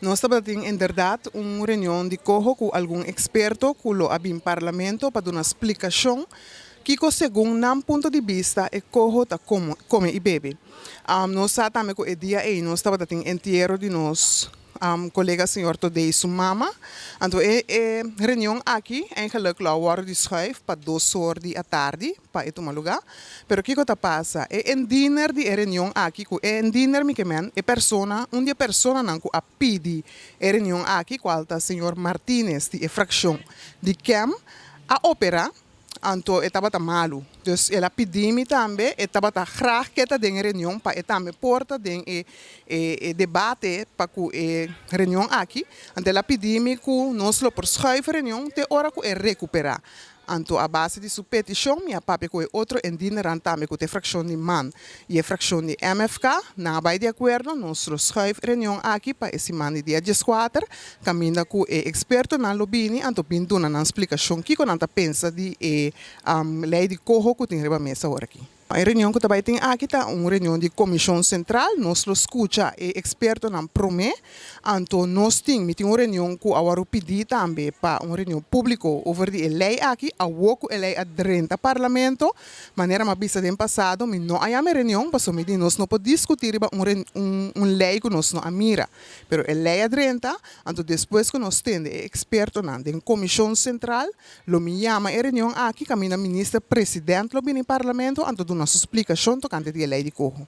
Nos tabatin inderdat un reunion di coho cu algun experto cu lo a bin Parlamento pa duna splicacion kico segun nan punto di bista e coho ta come y bebe. Nos sa tambe cu e dia ey nos tabata tin entiero di nos colega señor Todey su mama. Anto e e reunion aki eigenlijk lo a wordo di schuif pa dos or di atardi pa e tuma luga. Pero kico ta pasa? E indiener di e reunion aki cu e indiener mi ke men e persona un di e personanan cu a pidi e reunion aki cual ta señor Martinez di e fraccion di KEM a opera. Anto e tabata malu. Dus el a pidi mi tambe, e tabata graag ke ta den e reunion pa e tambe por ta den e e debate pa ku e reunion aki. Anto el a pidi mi ku nos lo por schuif e reunion te ora ku e rekupera. Anto a base di su petishon mi a papia ku e otro endienernan tambe ku ta e frakshon di man i e frakshon di MFK. Nan a bai di akuerdo, nos lo schuif e reunion aki pa e siman di dia dieskuater. Kaminda ku e ekspertonan lo bini anto bin duna nan splikashon kiko nan ta pensa di e lei di koho ku tin riba mesa ora aki. E reunion ku ta bai tin aki ta un reunion di komishon sentral. Nos lo skucha e ekspertonan promé, anto nos tin, mi tin un reunion ku a wòrdu pidí tambe pa un reunion públiko over di e lei aki. Awor ku e lei a drenta parlamento, manera mi a bisa den pasado, mi no a yama e reunion pasobra mi di nos no por diskutí riba un un lei ku nos no a mira. Pero e lei a drenta, anto despues ku nos tende e ekspertonan den Komishon Sentral, lo mi yama e reunion aki kaminda Minister President lo bini Parlamento anto duna su splikashon tokante di e lei di koho.